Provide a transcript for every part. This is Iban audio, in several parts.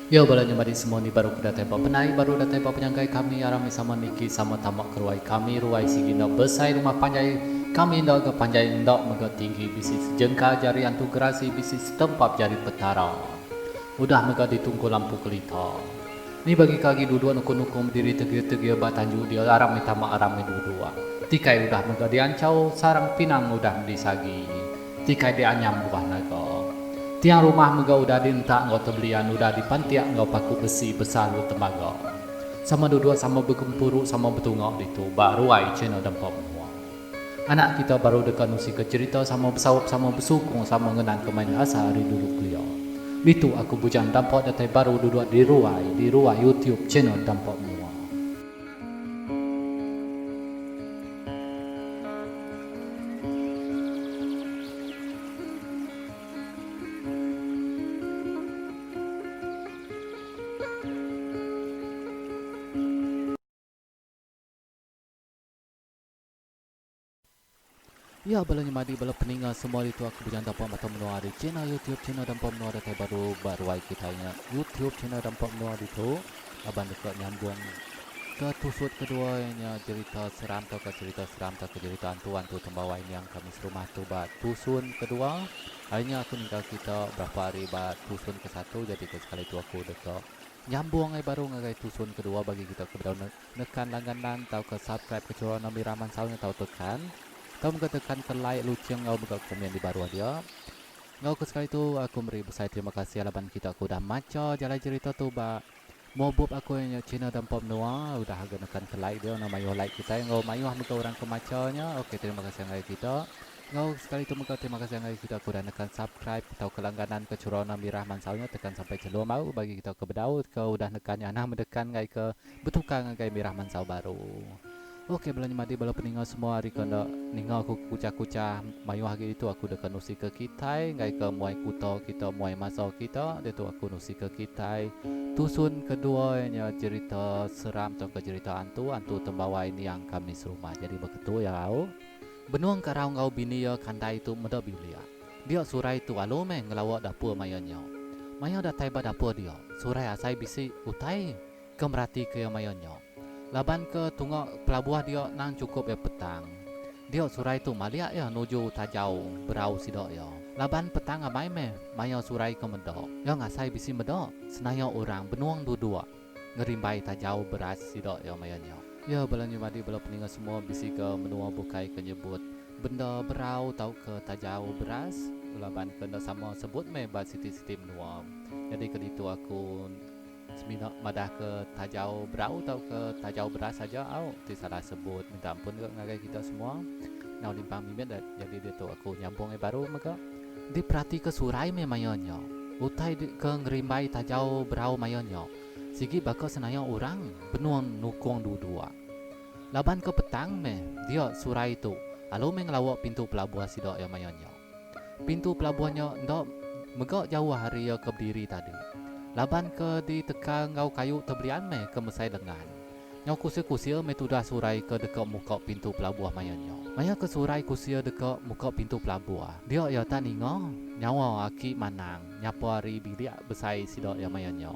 Iya bala nya madi semua ni baru ke datai ba penai baru datai ba penyangkai kami aram meh sama niki sama tama ke ruai kami ruai sigi enda besai rumah panjai kami enda ga panjai enda mega tinggi bisi sejengkal jari antu gerasi bisi setempap jari petara udah mega ditungku lampu kelita ni bagi ke agi duduk nukung nukung bediri tegir tegir ba tanju dia aram meh tama aram meh duduk tikai udah mega dianchau sarang pinang udah disagi. Tikai dianyam buah naga. Tiang rumah mega udah dientak enggau tebelian udah dipantik enggau paku besi besalu tembaga. Sama duduk sama begempuru sama betunga ditu ba ruai channel Dempa Menua. Anak kita baru deka nusika cherita sama besaup sama besukung sama ngenangka main asal ari dulu kelia. Ditu aku Bujang Dampa datai baru duduk di ruai di ruai YouTube channel Dampa Menua. Ya bala nyemadi bala peninga semua ditu aku bejanta pa mata menua ari channel youtube channel dampa menua datai baru ba ruai kitai nya youtube channel dampa menua ditu laban deka nyambung ke tusut kedua iya nya jerita seram tauka cerita seram tauka jerita antu antu tembawai niang kami serumah tu ba tusun kedua ari nya aku ninggal kita berapa hari ba tusun ke satu jadi ke sekali tu aku deka nyambung ai baru ngagai tusun kedua bagi kita ke bedau Nekan langganan tauka subscribe ke channel Mirah Mansau nya tau tekan. Tau mega tekan ke like, lucing enggau mega komen di baruh dia. Enggau ke sekali tu aku meri besai terima kasih laban kita ke udah macha jalai jerita tu ba mua bup aku nya channel Dampa Menua udah ga nekan ke like dia enda mayuh like kitai enggau mayuh mega orang ke macha nya. Ok terima kasih ngagai kita. Enggau sekali tu mega terima kasih ngagai kita ke udah nekan subscribe tauka langganan ke Churona Mirah Mansau nya tekan sampai chelum au bagi kita ke bedau ke udah nekan nya anang menekan ngagai ke betukar ngagai Mirah Mansau baru. Ok bala nyemadi bala peninga semua ari ke enda ninga aku kuchah-kuchah mayuh agi ditu aku deka nusi ke kitai enggai ke muai kuta kita muai masa kita ditu aku nusi ke kitai tusun kedua nya jerita seram tauka jerita antu antu tembawai niang kami serumah jadi beketu iya au. Benung Karau enggau bini iya Kandai tu meda bilik. Dia Surai tu alu meh ngelawa dapur maya nya. Maya datai ba dapur dia, Surai asai bisi utai ke meratika iya maya nya. Laban ke tunga pelabuh dia nang chukup iya petang. Dia Surai tu malik iya nuju tajau berau sida iya. Laban petang amai meh maya Surai ke meda. Iya ngasai bisi meda senaya orang benung duduk ngerimbai tajau beras sida iya maya nya. Iya bala nyemadi bala peninga semua bisi ke menua bukai ke nyebut benda berau tauka tajau beras laban ke enda sama sebut meh ba siti-siti menua. Nyadi ke ditu aku semina madah ke tajau berau tauka tajau beras aja au ti salah sebut minta ampun ga ngagai kita semua. Nyau limpang mimit jadi ditu aku nyambung ai baru mega. Diperatika Surai meh maya nya. Utai ke ngerimbai tajau berau maya nya sigi baka senaya orang benung nukung duduk. Laban ke petang meh dia Surai tu alu meh ngelawa pintu pelabuh sida iya maya nya. Pintu pelabuh nya enda mega jauh ari iya ke bediri tadi. Laban ke ditekal enggau kayu tebelian meh ke mesai lengan. Nyau kusil-kusil meh tudah Surai ke deka muka pintu pelabuh maya nya. Maya ke Surai kusil deka muka pintu pelabuh, dia iya tak ninga nyawa aki Manang nyapa ari bilik besai sida iya maya nya.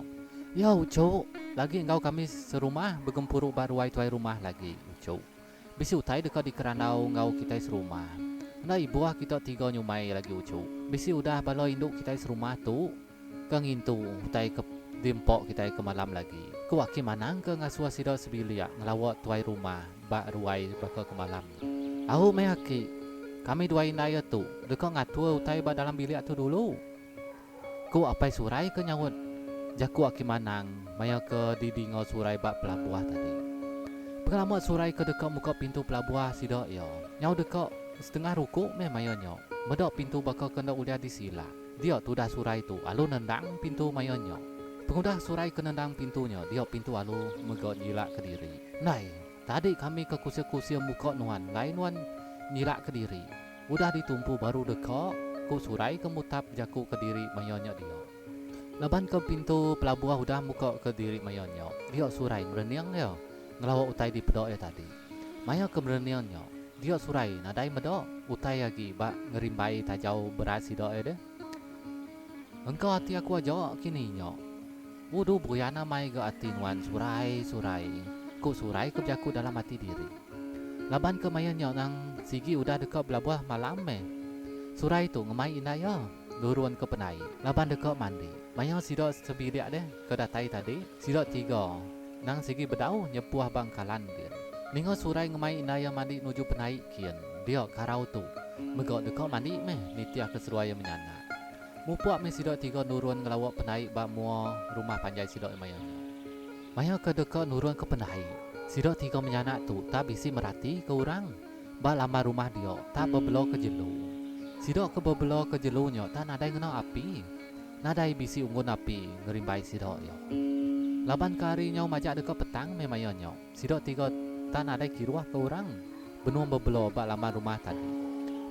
Ya uchu, lagi enggau kami serumah begempuru ba ruai tuai rumah lagi, uchu. Bisi utai deka dikerandau enggau kitai serumah. Enda ibuh kita tiga nyumai lagi uchu. Bisi udah bala indu kitai serumah tu. Ke ngintu utai ke diempa kitai ke malam lagi. Ku Aki Manang ke ngasuh sida sebilik ngelawa tuai rumah ba ruai baka ke malam nya. Au meh aki, kami duai indai iya tu deka ngatur utai ba dalam bilik tu dulu. Ku Apai Surai ke nyaut jaku Aki Manang maya ke didinga Surai ba pelabuh tadi. Pengelama Surai ke deka muka pintu pelabuh sida iya, nyau deka setengah ruku meh maya nya meda pintu baka ke enda ulih disilak. Dia tudah Surai tu alu nendang pintu maya nya. Pengudah Surai ke nendang pintu nya, dia pintu alu mega nyilak kediri. Ndai, tadi kami ke kusil-kusil muka nuan enggai nuan nyilak kediri. Udah ditumpu baru deka, ku Surai ke mutap jaku kediri maya nya dia. Laban ke pintu pelabuh udah muka kediri maya nya, dia Surai merening iya ngelawa utai dipeda iya tadi. Maya ke merening nya, dia Surai nadai meda utai agi ba ngerimbai tajau beras sida iya deh. Engka ati aku aja kini nya. Udu buyan amai ga ati nuan Surai, Surai, ku Surai ke bejaku dalam ati diri. Laban ke maya nya nang sigi udah deka belabuh malam meh. Surai tu ngemai indai iya nurun ke pendai laban deka mandi. Maya sida sebilik deh ke datai tadi, sida tiga nang sigi bedau nyepuh ba engkalan din. Ninga Surai ngemai indai iya mandi nuju pendai kin, dia karau tu mega deka mandi meh nitihka seduai iya menyanak. Mupuk meh sida tiga nurun ngelawa pendai ba mua rumah panjai sida maya nya. Maya ke deka nurun ke pendai, sida tiga menyanak tu tak bisi merati ke orang ba laman rumah dia tak bebela ke jelu. Sida ke bebela ke jelu nya tak nadai ngena api. Nadai bisi unggun api ngerimbai sida iya. Laban ke hari nyau majak deka petang meh maya nya, sida tiga tak nadai kiruh ke orang benung bebela ba laman rumah tadi.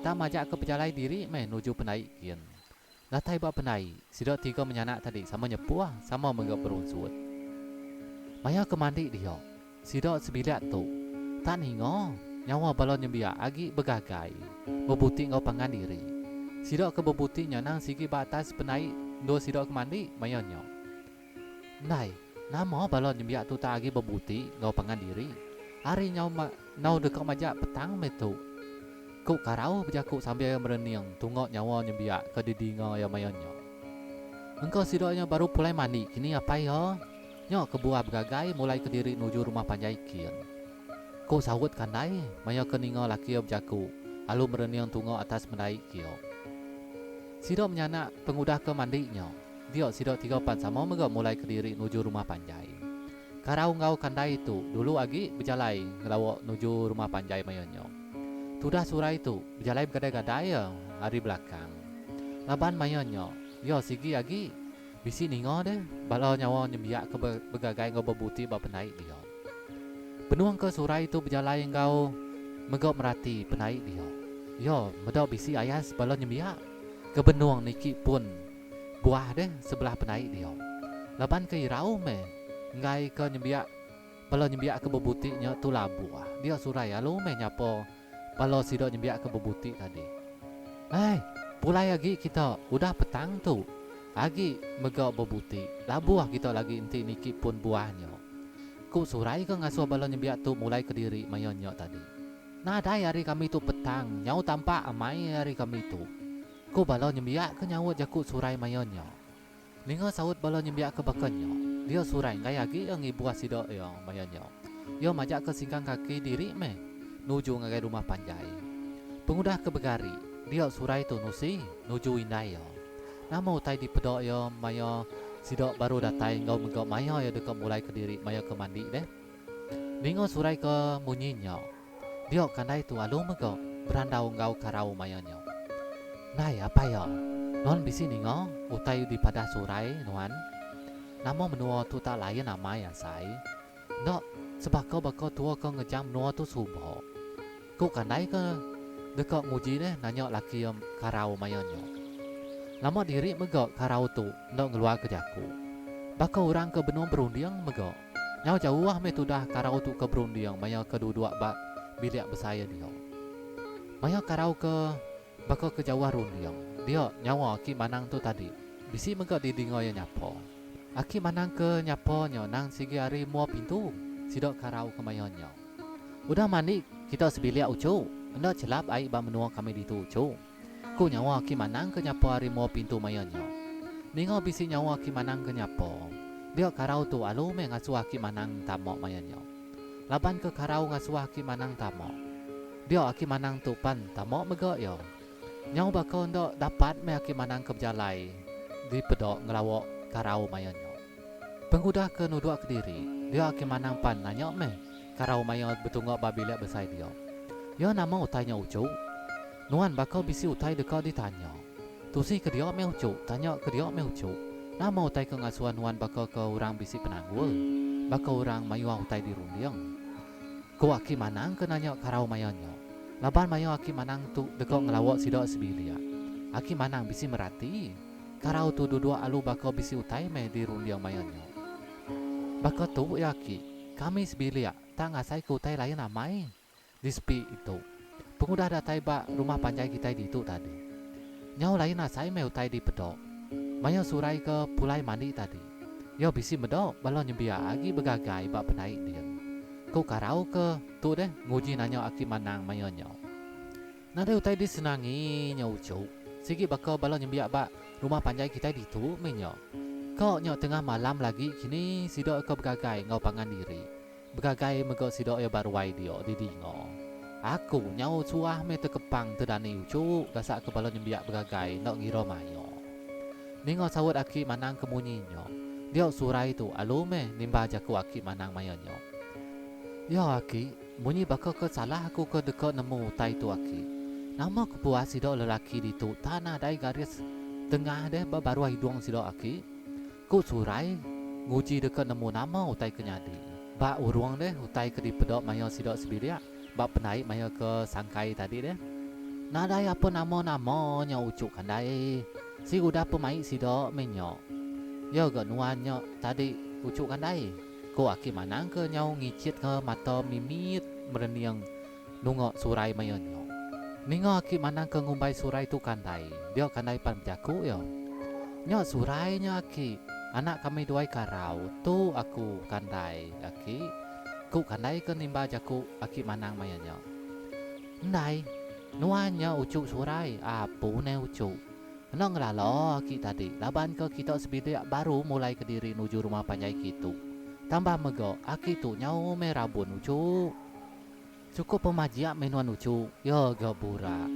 Tak majak ke pejalai diri meh nuju pendai kin. Datai ba pendai, sida tiga menyanak tadi sama nyepuh sama mega berunsut. Maya ke mandi dia, sida sebilik tu tak ninga nyawa bala nyembiak agi begagai bebuti enggau pangan diri. Sida ke bebuti nya nang sigi ba atas pendai endur sida ke mandi maya nya. Endai, nama bala nembiak tu tak agi bebuti enggau pangan diri. Hari nyau enggau deka majak petang meh tu. Ku Karau bejaku sambil iya merening tunga nyawa nembiak ke didinga iya maya nya. Engka sida nya baru pulai mandi kini apai iya. Nya kebuah begagai mulai kediri nuju rumah panjai kin. Ku saut Kandai maya ke ninga laki iya bejaku alu merening tunga atas mendai kia. Sida menyanak pengudah ke mandi nya. Dia sida tiga pan sama mega mulai kediri nuju rumah panjai. Karau enggau kandai tu dulu agi bejalai ngelawa nuju rumah panjai maya nya. Tudah surai tu bejalai begadai-gadai iya ari belakang. Laban maya nya iya sigi agi bisi ninga deh bala nyawa nyembiak ke begagai enggau bebuti ba pendai dia. Benung ke surai tu bejalai enggau mega merati pendai dia. Iya meda bisi ayas bala nyembiak ke benung niki pun Buah deh sebelah penai dia. Laban ke irau meh enggai ke nyembiak bala nyembiak ke bebuti nya tu labuh. Dia surai alu meh nyapa bala sida nyembiak ke bebuti tadi. Ai, pulai agi kita udah petang tu. Agi mega bebuti. Labuh kita lagi enti niki pun buah nya. Ku surai ke ngasuh bala nyembiak tu mulai kediri maya nya tadi. Nadai hari kami tu petang nyau tampak amai hari kami tu. Ku bala nyembiak ke nyaut jaku Surai maya nya. Ninga saut bala nyembiak ke baka nya, dia Surai enggai agi iya ngibuh sida iya maya nya. Iya majak ke singkang kaki diri meh nuju ngagai rumah panjai. Pengudah ke begari, dia Surai tu nusi nuju indai iya. Nama utai dipeda iya maya sida baru datai enggau mega maya iya deka mulai kediri maya ke mandi deh. Ninga Surai ke munyi nya. Dia kandai tu alu mega berandau enggau karau maya nya. Ndai apai iya, nuan bisi ninga utai dipadah surai nuan. Nama menua tu tak lain amai asai. Enda sebaka baka tua ke ngejang menua tu suba. Ku kandai ke deka nguji deh nanya laki iya karau maya nya. Lama diri mega karau tu enda ngeluarka jaku. Baka orang ke benung berunding mega. Nyau jauh meh tudah karau tu ke berunding maya ke duduk ba bilik besai dia. Maya karau ke baka ke jauh runding dia nyawa aki manang tu tadi bisi mega didinga iya nyapa. Aki manang ke nyapa nya nang sigi ari mua pintu sida karau ke maya nya. Udah mandi kita sebilik uchu enda chelap ai ba menua kami ditu uchu. Ku nyawa Aki Manang ke nyapa ari mua pintu maya nya. Ninga bisi nyawa Aki Manang ke nyapa, dia karau tu alu meh ngasuh Aki Manang tama maya nya. Laban ke karau ngasuh Aki Manang tama, dia Aki Manang tu pan tama mega iya. Nyau baka enda dapat meh Aki Manang ke bejalai dipeda ngelawa karau maya nya. Pengudah ke nuduk kediri, dia Aki Manang pan nanya meh karau maya betunga ba bilik besai dia. Iya nama utai nya uchu? Nuan baka bisi utai deka ditanya. Tusi ke dia meh uchu, tanya ke dia meh uchu. Nama utai ke ngasuh nuan baka ke orang bisi penanggul? Baka orang mayuh utai dirunding. Ku Aki Manang ke nanya karau maya nya. Laban maya Aki Manang tu deka ngelawa sida sebilik. Aki Manang bisi merati. Karau tu duduk alu baka bisi utai meh dirunding maya nya. Baka tu iya aki, kami sebilik tang asai ke utai lain amai di sepi itu. Pengudah datai ba rumah panjai kitai ditu tadi. Nyau lain asai meh utai dipeda. Maya surai ke pulai mandi tadi. Iya bisi meda bala nyembiak agi begagai ba pendai din. Ku karau ke tu deh nguji nanya aki manang maya nya. Nadai utai disenangi nya uchu. Sigi baka bala nyembiak ba rumah panjai kitai ditu meh nya. Ka nya tengah malam lagi kini sida ke begagai enggau pangan diri. Begagai mega sida iya ba ruai dia didinga. Aku nyau suah meh tekepang tedani uchu gasak ke bala nyembiak begagai enda ngira maya. Ninga saut aki manang ke munyi nya, dia surai tu alu meh nimba jaku aki manang maya nya. Ya aki, munyi baka ke salah aku ke deka nemu utai tu aki. Nama kebuah sida lelaki ditu tak nadai garis tengah deh ba baruh idung sida aki? Ku Surai nguji deka nemu nama utai ke nyadi. Ba urung deh utai ke dipeda maya sida sebilik ba pendai maya ke sangkai tadi deh. Nadai apa nama-nama nya uchu kandai. Sigi udah pemai sida meh nya. Ya ga nuan nya tadi uchu kandai. Ku aki manang ke nyau ngichit ke mata mimit merening nunga surai maya nya. Ninga aki manang ke ngumbai surai tu kandai, dia kandai pan bejaku iya. Nya surai nya aki, anak kami duai karau tu aku kandai aki, ku kandai ke nimba jaku aki manang maya nya. Endai, nuan nya uchu surai, apu neh uchu. Enda ngelala aki tadi laban ke kita sebilik baru mulai kediri nuju rumah panjai kitu. Tambah mega aki tu nyau meh rabun uchu. Chukup pemajik meh nuan uchu, iya ga burak.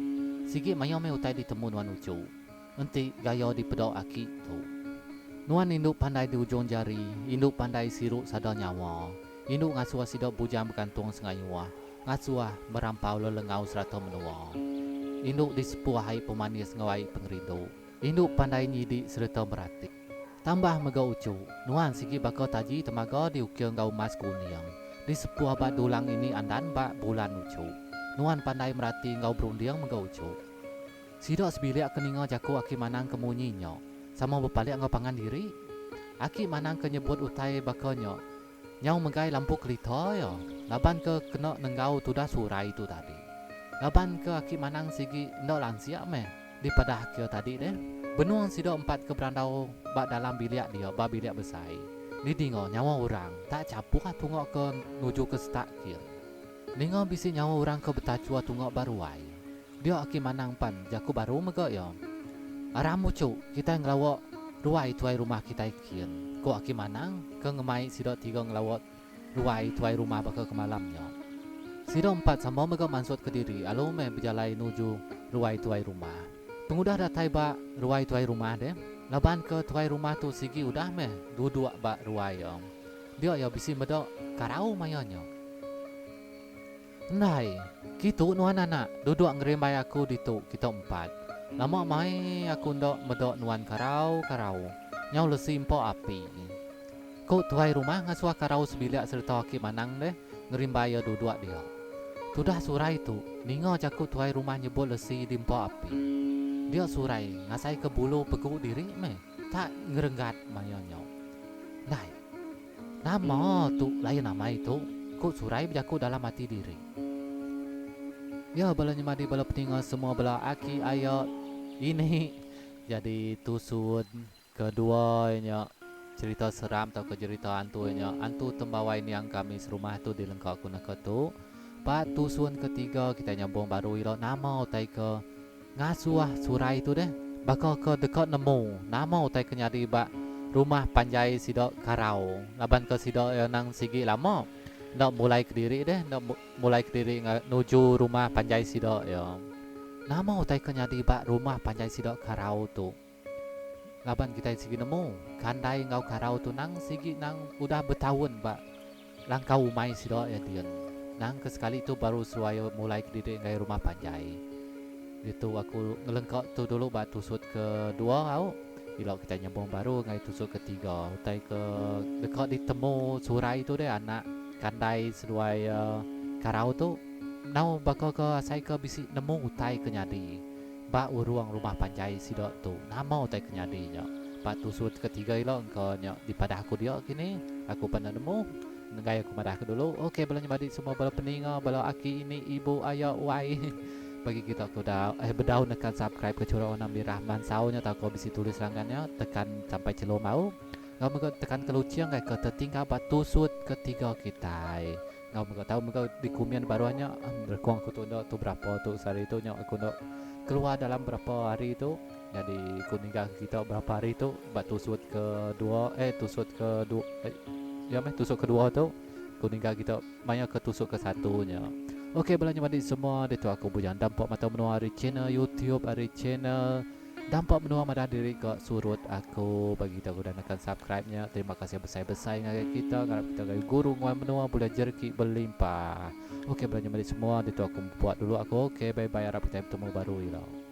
Sigi mayuh meh utai ditemu nuan uchu. Enti gaya dipeda aki tu. Nuan indu pandai di ujung jari, indu pandai siru sada nyawa. Indu ngasuh sida bujang begantung sengayuh, ngasuh merampau lelengau serata menua. Indu disepuh ai pemanis enggau ai pengerindu. Indu pandai nyidi sereta merati. Tambah mega uchu, nuan sigi baka taji temaga diukir enggau emas kuning, disepuh ba dulang ini andan ba bulan uchu. Nuan pandai merati enggau berunding mega uchu. Sida sebilik ke ninga jaku Aki Manang ke munyi nya, sama bepalik enggau pangan diri. Aki Manang ke nyebut utai baka nya Nyau megai lampu kelita iya laban ke kena nenggau tudah surai tu tadi. Laban ke aki manang sigi enda lansik meh dipadah ke tadi deh. Benung sida empat ke berandau ba dalam bilik dia ba bilik besai. Didinga nyawa orang tak chapuh tunga ke nuju ke setak kin. Ninga bisi nyawa orang ke betachuh tunga ba ruai. Dia aki manang pan jaku baru mega iya. Aram uchu kitai ngelawa ruai tuai rumah kitai kin, ku aki manang ke ngemai sida tiga ngelawa ruai tuai rumah baka ke malam nya. Sida empat sama mega mansut kediri alu meh bejalai nuju ruai tuai rumah. Pengudah datai ba ruai tuai rumah deh, laban ke tuai rumah tu sigi udah meh duduk ba ruai iya. Dia iya bisi meda karau maya nya. Endai, kitu nuan anak, duduk ngerimbai aku ditu kita empat. Lama mai aku enda meda nuan karau-karau, nyau lesi empa api. Ku tuai rumah ngasuh karau sebilik sereta aki manang deh ngerimbai iya duduk dia. Tudah surai tu, ninga jaku tuai rumah nyebut lesi di empa api. Dia surai ngasaika bulu pegu diri meh tak ngerenggat maya nya. Endai. Nama tu lain amai tu, ku Surai bejaku dalam ati diri. Ya bala nyemadi bala peninga semua bala aki aya ini jadi tusun kedua nya cerita seram tauka jerita antu nya antu tembawai niang kami serumah tu dilengka ku naka tu. Ba tusun ketiga kitai nyambung baru ila nama utai ke Ngasuh surai tu deh baka ke deka nemu nama utai ke nyadi ba rumah panjai sida Karau laban ke sida iya nang sigi lama enda mulai kediri deh enda mulai kediri nuju rumah panjai sida iya. Nama utai ke nyadi ba rumah panjai sida Karau tu laban kitai sigi nemu kandai enggau Karau tu nang sigi nang udah betaun ba Langkau umai sida iya din. Nang ke sekali tu baru seduai mulai kediri enggai rumah panjai. Ditu aku ngelengka tu dulu ba tusut ke dua au. Ila kitai nyambung baru enggai tusut ke tiga. Utai ke deka ditemu surai tu deh anak kandai seduai iya karau tu. Enau baka ke asai ke bisi nemu utai ke nyadi ba urung rumah panjai sida tu. Nama utai ke nyadi nya. Ba tusut ke tiga ila engka nya dipadah aku dia kini. Aku pan enda nemu. Enggai aku madah ke dulu. Ok bala nyemadi semua bala peninga bala aki ini ibu aya wai. Bagi kita ke udah eh bedau nekan subscribe ke chura warna mirah mansau nya tauka bisi tulis ranggan nya tekan sampai chelum au. Enggau mega tekan ke luching kai ke tetinggal ba tusut ketiga kitai. Enggau mega tau mega dikumin baruh nya rekung aku tu enda tu berapa tu sehari tu nya aku enda keluar dalam berapa hari tu nyadi ku ninggal ke kita berapa hari tu ba tusut ke dua eh tusut ke dua eh ya meh tusut ke dua tu ku ninggal kita maya ke tusut ke satu nya. Okey bala nyemadi semua ditu aku Bujang Dampa Mata Menua ari channel YouTube ari channel Dampa menua madah diri ga surut aku bagi kita udah nekan subscribe nya terima kasih besai-besai ngagai kita ngarap kita ngagai guru nguan menua bulih jereki belimpah ok belanja meli semua ditu aku buat dulu aku ok bye bye arap kitai betemu baru ila.